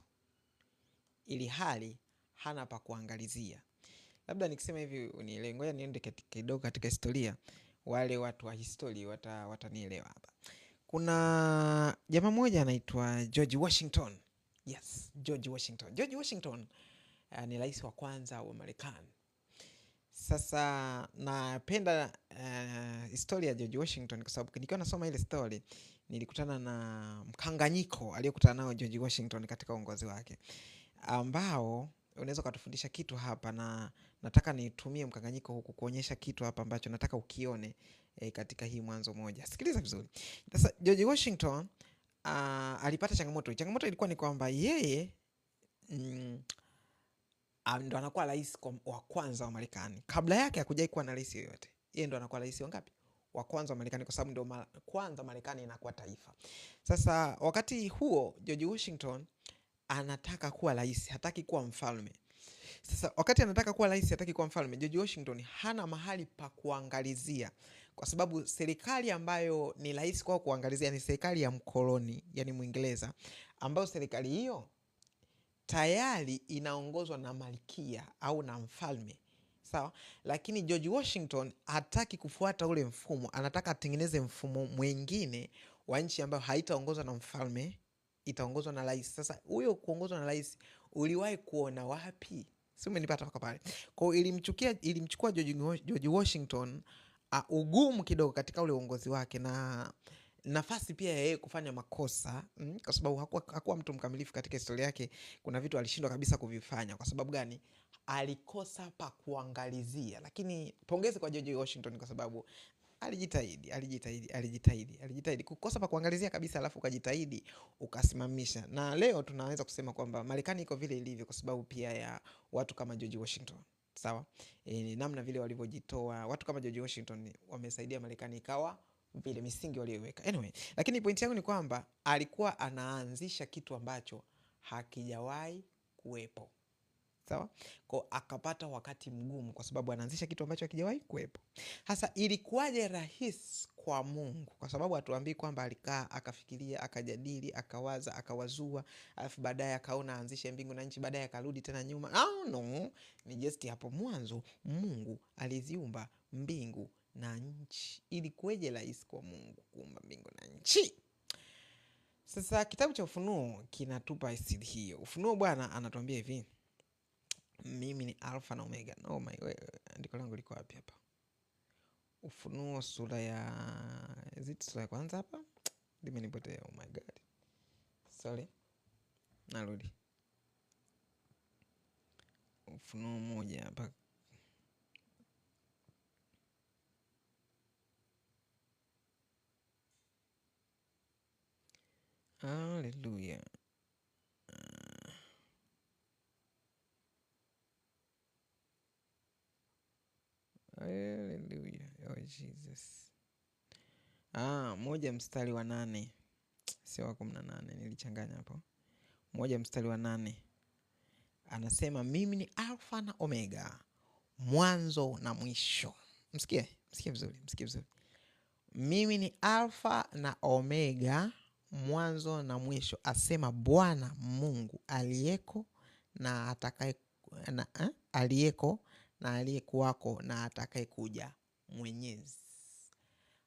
ili hali hana pa kuangalizia. Labda nikisema hivi unielewe, ngoja niende kidogo katika historia, wale watu wa historia watanielewa hapa. Kuna jamaa mmoja anaitwa George Washington. Yes, George Washington. George Washington ni rais wa kwanza wa Marekani. Sasa napenda historia ya George Washington kwa sababu nikiwa nasoma ile story nilikutana na mkanganyiko aliyokutana nao George Washington katika uongozi wake, ambao unaweza ukatufundisha kitu hapa, na nataka nitumie mkanganyiko huku kuonyesha kitu hapa ambacho nataka ukione katika hii Mwanzo 1. Sikiliza vizuri. Sasa George Washington alipata changamoto. Changamoto ilikuwa ni kwamba yeye ndo anakuwa rais wa kwanza wa Marekani. Kabla yake hakujawahi kuwa na rais yoyote. Yeye ndo anakuwa rais wa ngapi? Wa kwanza wa Marekani, kwa sababu ndo kwanza Marekani inakuwa taifa. Sasa wakati huo George Washington anataka kuwa rais, hataki kuwa mfalme. Sasa wakati anataka kuwa rais, hataki kuwa mfalme, George Washington hana mahali pa kuangalizia, kwa sababu serikali ambayo ni rais kwao kuangalizia ni serikali ya mkoloni, yani Mwingereza, ambayo serikali hiyo tayari inaongozwa na malkia au na mfalme. Sawa? Lakini George Washington hataki kufuata ule mfumo, anataka atengeneze mfumo mwingine wa nchi ambayo haitaongozwa na mfalme, itaongozwa na rais. Sasa huyo kuongozwa na rais uliwahi kuona wapi? Si umenipata mpaka pale? Kwa hiyo ilimchukua George Washington ugumu kidogo katika ule uongozi wake, na nafasi pia ya yeye kufanya makosa, kwa sababu hakuwa mtu mkamilifu katika historia yake. Kuna vitu alishindwa kabisa kuvifanya. Kwa sababu gani? Alikosa pa kuangalizia. Lakini pongezi kwa George Washington kwa sababu alijitahidi. Kukosa pa kuangalizia kabisa, alafu ukajitahidi ukasimamisha. Na leo tunaweza kusema kwamba Marekani iko vile ilivyo kwa sababu pia ya watu kama George Washington. Sawa? Namna vile walivyojitoa watu kama George Washington wamesaidia Marekani ikawa vile misingi waliyoweka. Anyway, lakini pointi yangu ni kwamba alikuwa anaanzisha kitu ambacho hakijawahi kuwepo. Sawa? Kwa akapata wakati mgumu kwa sababu anaanzisha kitu ambacho hakijawahi kuwepo. Hasa ilikuwaje rahisi kwa Mungu? Kwa sababu hatuambii kwamba alikaa akafikiria, akajadili, akawaza, akawazua, alafu baadaye akaona aanzishe mbingu na nchi, baadaye akarudi tena nyuma. No, ni just hapo mwanzo Mungu aliziumba mbingu na nchi. Ilikuwaje rahisi kwa Mungu kuumba mbingu na nchi? Sasa kitabu cha Ufunuo kinatupa siri hiyo. Ufunuo Bwana anatuambia hivi: mimi ni Alfa na Omega. Oh my, andiko langu liko wapi hapa? Ufunuo sura ya, is it sura ya kwanza hapa? Limenipotea. Oh my God. Sorry. Narudi. Ufunuo 1 hapa. Hallelujah. Hallelujah. Oh Jesus. 1 mstari wa 8. Sio wa 18, nilichanganya hapo. 1 mstari wa 8. Anasema mimi ni Alfa na Omega, mwanzo na mwisho. Msikie vizuri. Mimi ni Alfa na Omega, mwanzo na mwisho, asema Bwana Mungu aliyeko na atakaye na aliyeko na aliyekuwako na atakayekuja, Mwenyezi.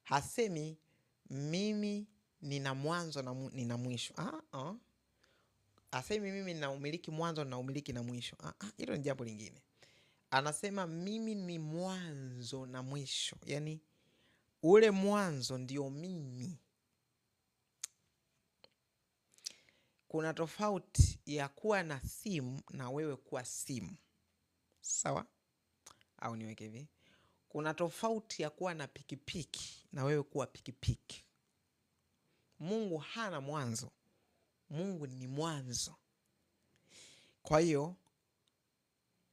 Hasemi mimi nina mwanzo na nina mwisho. Hasemi mimi nina umiliki mwanzo na umiliki na mwisho. Hilo ni jambo lingine. Anasema mimi ni mwanzo na mwisho. Yani ule mwanzo ndio mimi. Kuna tofauti ya kuwa na simu na wewe kuwa simu. Sawa? Au niweke hivi. Kuna tofauti ya kuwa na pikipiki na wewe kuwa pikipiki. Mungu hana mwanzo. Mungu ni mwanzo. Kwa hiyo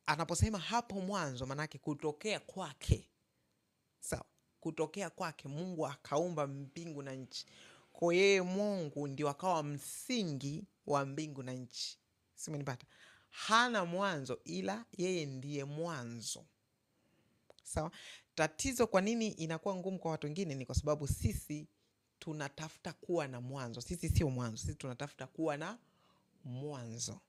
anaposema hapo mwanzo, manake kutokea kwake. Sawa? Kutokea kwake Mungu akaumba mbingu na nchi. Kwa yeye Mungu ndio akawa msingi wa mbingu na nchi. Si umenipata? Hana mwanzo ila yeye ndiye mwanzo. Sawa? Tatizo kwa nini inakuwa ngumu kwa watu wengine ni kwa sababu sisi tunatafuta kuwa na mwanzo. Sisi sio mwanzo, sisi tunatafuta kuwa na mwanzo.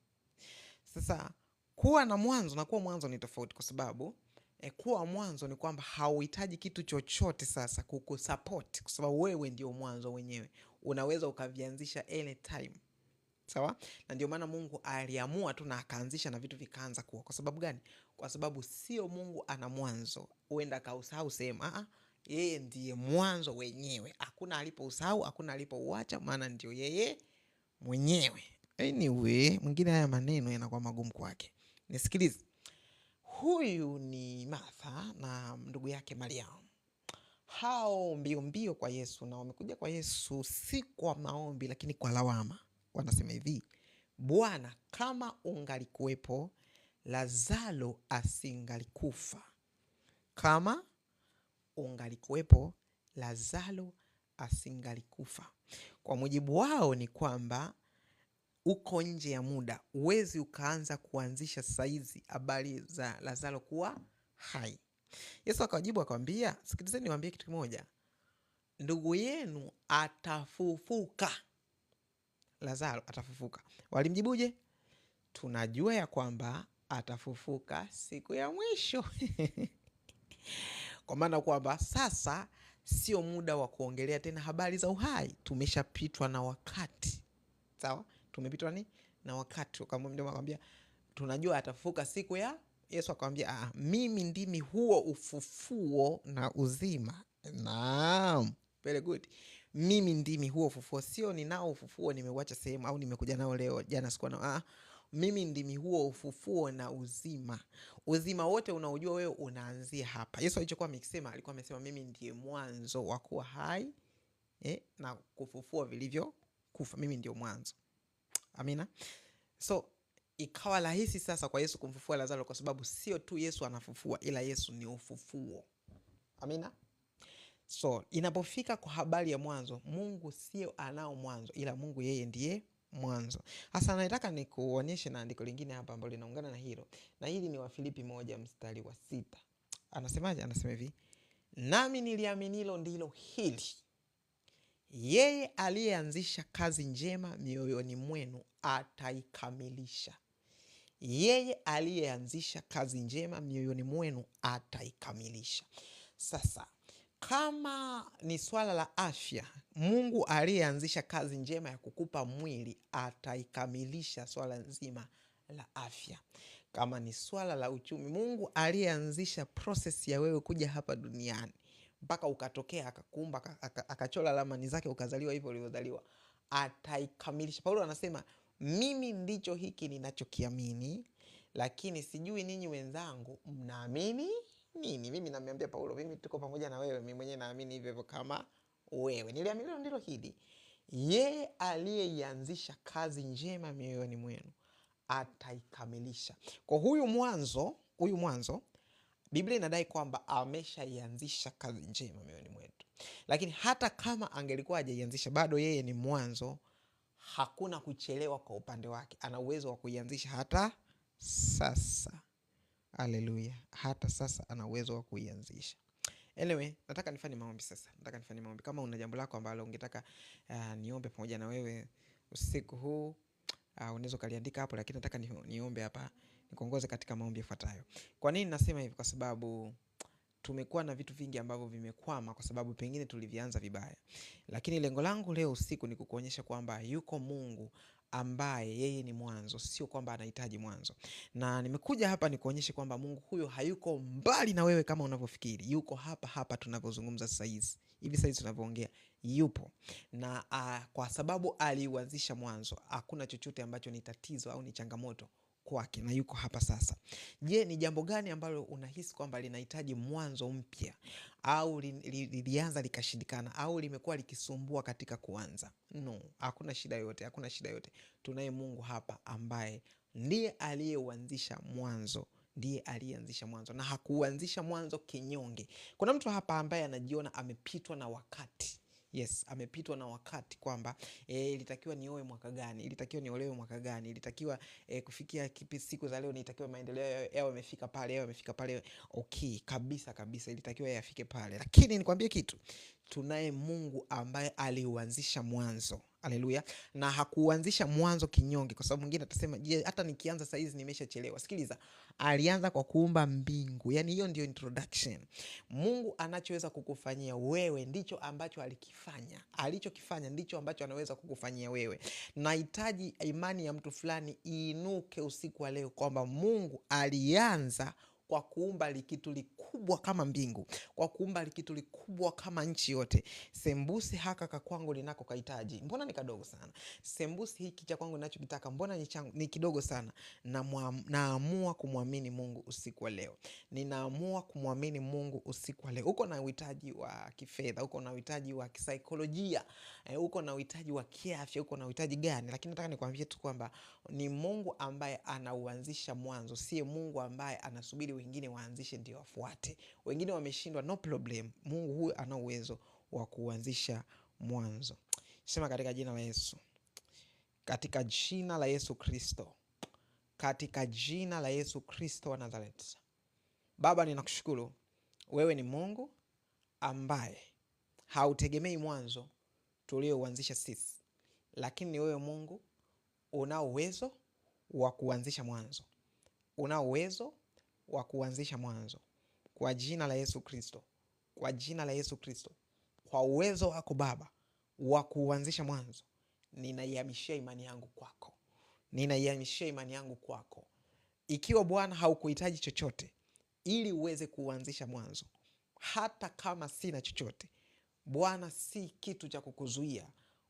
Sasa kuwa na mwanzo na kuwa mwanzo ni tofauti, kwa sababu kuwa mwanzo ni kwamba hauhitaji kitu chochote sasa kukusupport, kwa sababu wewe ndio mwanzo wenyewe. Unaweza ukavianzisha anytime. Sawa? Na ndio maana Mungu aliamua tu na akaanzisha na vitu vikaanza kuwa. Kwa sababu gani? Kwa sababu sio Mungu ana mwanzo, huenda akausahau sehemu. Yeye ndiye mwanzo wenyewe. Hakuna alipousahau, hakuna alipouacha, maana ndio yeye mwenyewe. Anyway, mwingine haya maneno yanakuwa magumu kwake. Nisikilize. Huyu ni Martha na ndugu yake Mariamu. Hao mbio mbio kwa Yesu, na wamekuja kwa Yesu si kwa maombi lakini kwa lawama. Wanasema hivi, Bwana, kama ungalikuwepo Lazaro asingalikufa. Kama ungalikuwepo Lazaro asingalikufa. Kwa mujibu wao ni kwamba uko nje ya muda, huwezi ukaanza kuanzisha saizi habari za Lazaro kuwa hai. Yesu akawajibu akamwambia, sikilizeni niwaambie kitu kimoja, ndugu yenu atafufuka. Lazaro atafufuka. Walimjibuje? Tunajua ya kwamba atafufuka siku ya mwisho. Kwa maana kwamba sasa sio muda wa kuongelea tena habari za uhai, tumeshapitwa na wakati. Sawa? Tumepitwa ni na wakati. Akamwambia tunajua atafufuka siku ya Yesu akamwambia, mimi ndimi huo ufufuo na uzima. Naam, very good. Mimi ndimi huo ufufuo, sio ninao ufufuo nimeuacha sehemu au nimekuja nao leo, jana sikuwa nao. Mimi ndimi huo ufufuo na uzima. Uzima wote unaojua wewe unaanzia hapa. Yesu alichokuwa amekisema, alikuwa amesema mimi ndiye mwanzo wa kuwa hai na kufufua vilivyo kufa. Mimi ndio mwanzo. Amina. So ikawa rahisi sasa kwa Yesu kumfufua Lazaro, kwa sababu sio tu Yesu anafufua, ila Yesu ni ufufuo. Amina. So inapofika kwa habari ya mwanzo, Mungu sio anao mwanzo, ila Mungu yeye ndiye mwanzo. Hasa nataka nikuonyeshe na andiko lingine hapa ambalo linaungana na hilo. Na hili ni Wafilipi 1:6. Anasemaje? Anasema hivi, nami niliaminilo ndilo hili, yeye aliyeanzisha kazi njema mioyoni mwenu ataikamilisha. Yeye aliyeanzisha kazi njema mioyoni mwenu ataikamilisha. Sasa kama ni swala la afya, Mungu aliyeanzisha kazi njema ya kukupa mwili ataikamilisha swala nzima la afya. Kama ni swala la uchumi, Mungu aliyeanzisha process ya wewe kuja hapa duniani mpaka ukatokea, akakuumba, akachola ramani zake, ukazaliwa hivyo ulivyozaliwa, ataikamilisha. Paulo anasema mimi ndicho hiki ninachokiamini, lakini sijui ninyi wenzangu mnaamini nini? Mimi namwambia Paulo, mimi tuko pamoja na wewe, mimi mwenyewe naamini hivyo hivyo kama wewe. Niliamini ndilo hili, yeye aliyeianzisha kazi njema mioyoni mwenu ataikamilisha. Kwa huyu mwanzo Biblia inadai kwamba ameshaianzisha kazi njema mioyoni mwetu. Lakini hata kama angelikuwa hajaianzisha, bado yeye ni mwanzo. Hakuna kuchelewa kwa upande wake. Ana uwezo wa kuianzisha hata sasa. Haleluya. Hata sasa ana uwezo wa kuianzisha. Anyway, nataka nifanye maombi sasa. Nataka nifanye maombi. Kama una jambo lako ambalo ungetaka niombe pamoja na wewe usiku huu, unaweza ukaliandika hapo, lakini nataka niombe hapa, nikuongoze katika maombi yafuatayo. Kwa nini nasema hivi? Kwa sababu tumekuwa na vitu vingi ambavyo vimekwama kwa sababu pengine tulivianza vibaya. Lakini lengo langu leo usiku ni kukuonyesha kwamba yuko Mungu ambaye yeye ni mwanzo, sio kwamba anahitaji mwanzo. Na nimekuja hapa nikuonyeshe kwamba Mungu huyo hayuko mbali na wewe kama unavyofikiri. Yuko hapa hapa tunavyozungumza sasa hivi. Hivi sasa tunavyoongea yupo. Na kwa sababu aliuanzisha mwanzo, hakuna chochote ambacho ni tatizo au ni changamoto kwake, na yuko hapa sasa. Je, ni jambo gani ambalo unahisi kwamba linahitaji mwanzo mpya, au lilianza likashindikana, au limekuwa likisumbua katika kuanza? No, hakuna shida yote, hakuna shida yote. Tunaye Mungu hapa ambaye ndiye aliyeuanzisha mwanzo, ndiye aliyeanzisha mwanzo, na hakuanzisha mwanzo kinyonge. Kuna mtu hapa ambaye anajiona amepitwa na wakati. Yes, amepitwa na wakati kwamba ilitakiwa nioe mwaka gani, ilitakiwa niolewe mwaka gani, ilitakiwa kufikia kipi siku za leo, nilitakiwa maendeleo yao yamefika pale, yao yamefika pale. Okay, kabisa kabisa ilitakiwa yafike pale. Lakini nikwambie kitu, tunaye Mungu ambaye aliuanzisha mwanzo. Haleluya. Na hakuanzisha mwanzo kinyonge, kwa sababu mwingine atasema, je, hata nikianza saa hizi nimeshachelewa. Sikiliza, alianza kwa kuumba mbingu. Yaani hiyo ndio introduction. Mungu anachoweza kukufanyia wewe ndicho ambacho alikifanya. Alichokifanya ndicho ambacho anaweza kukufanyia wewe. Nahitaji imani ya mtu fulani iinuke usiku wa leo kwamba Mungu alianza kwa kuumba likitu likubwa kama mbingu, kwa kuumba likitu likubwa kama nchi yote. Sembusi haka kakwangu linako kahitaji, mbona ni kadogo sana? Sembusi hiki cha kwangu ninachokitaka, mbona ni kidogo sana? Naamua kumwamini Mungu usiku wa leo. Ninaamua kumwamini Mungu usiku wa leo. Uko na uhitaji wa kifedha, uko na uhitaji wa kisaikolojia, uko na uhitaji wa kiafya, uko na uhitaji gani? Lakini nataka nikwambie tu kwamba ni Mungu ambaye anauanzisha mwanzo, si Mungu ambaye anasubiri wengine waanzishe ndio wafuate. Wengine wameshindwa, no problem. Mungu huyu ana uwezo wa kuanzisha mwanzo. Sema katika jina la Yesu. Katika jina la Yesu Kristo. Katika jina la Yesu Kristo wa Nazareth. Baba, ninakushukuru. Wewe ni Mungu ambaye hautegemei mwanzo tuliouanzisha sisi, lakini ni wewe Mungu unao uwezo wa kuanzisha mwanzo. Unao uwezo wa kuanzisha mwanzo. Kwa jina la Yesu Kristo. Kwa jina la Yesu Kristo. Kwa uwezo wako Baba wa kuanzisha mwanzo, ninaihamishia imani yangu kwako. Ninaihamishia imani yangu kwako. Ikiwa Bwana haukuhitaji chochote ili uweze kuanzisha mwanzo, hata kama sina chochote, Bwana si kitu cha kukuzuia.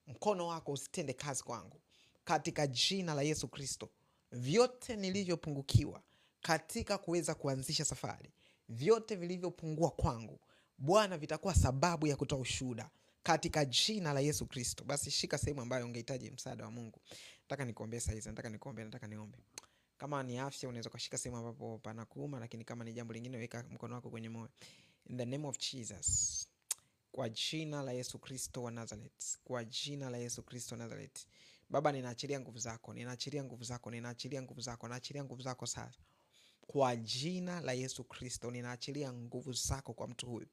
Mkono wako usitende kazi kwangu. Katika jina la Yesu Kristo, vyote nilivyopungukiwa katika kuweza kuanzisha safari, vyote vilivyopungua kwangu, Bwana vitakuwa sababu ya kutoa ushuhuda katika jina la Yesu Kristo. Basi shika sehemu ambayo ungehitaji msaada wa Mungu. Nataka nikuombee saa hizi, nataka nikuombee, nataka niombe. Kama ni afya unaweza kushika sehemu ambapo panakuuma, lakini kama ni jambo lingine weka mkono wako kwenye moyo. In the name of Jesus. Kwa jina la Yesu Kristo wa Nazareth. Kwa jina la Yesu Kristo wa Nazareth. Baba, ninaachilia nguvu zako, ninaachilia nguvu zako, ninaachilia nguvu zako, naachilia nguvu zako sasa. Kwa jina la Yesu Kristo ninaachilia nguvu zako kwa mtu huyu.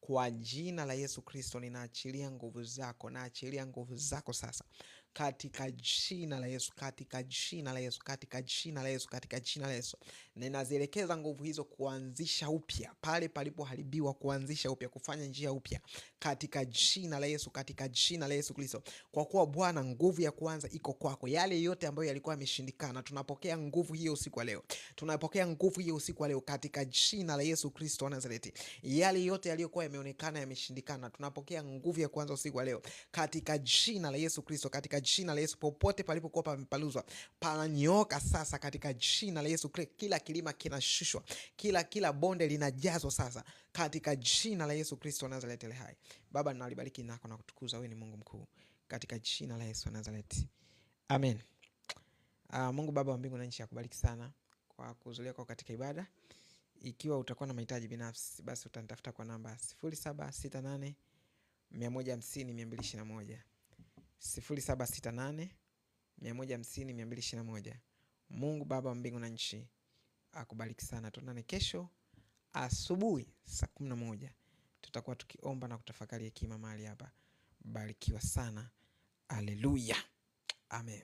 Kwa jina la Yesu Kristo ninaachilia nguvu zako, naachilia nguvu zako sasa. Katika jina la Yesu, katika jina la Yesu, katika jina la Yesu, katika jina la Yesu. Ninazielekeza nguvu hizo kuanzisha upya pale palipoharibiwa, kuanzisha upya, kufanya njia upya. Katika jina la Yesu, katika jina la Yesu Kristo. Kwa kuwa Bwana nguvu ya kuanza iko kwako. Yale yote ambayo yalikuwa yameshindikana, tunapokea nguvu hiyo usiku wa leo. Tunapokea nguvu hiyo usiku wa leo katika jina la Yesu Kristo wa Nazareti. Yale yote yaliyokuwa yameonekana yameshindikana, tunapokea nguvu ya kuanza usiku wa leo katika jina la Yesu Kristo, katika jina la Yesu. Popote palipokuwa pamepaluzwa pananyooka sasa katika jina la Yesu. Kila kilima kinashushwa, kila bonde linajazwa sasa katika jina la Yesu Kristo wa Nazareti aliye hai. Baba, ninalibariki nako na kutukuza, wewe ni Mungu mkuu, katika jina la Yesu wa Nazareti. Amen. Mungu Baba wa mbingu na nchi akubariki sana kwa kuhudhuria kwako katika ibada. Ikiwa utakuwa na mahitaji binafsi, basi utanitafuta kwa namba 0768 150 221. 0768 150 221. Mungu Baba wa mbingu na nchi akubariki sana. Tuonane kesho asubuhi saa 11. Tutakuwa tukiomba na kutafakari hekima mahali hapa. Barikiwa sana. Haleluya. Amen.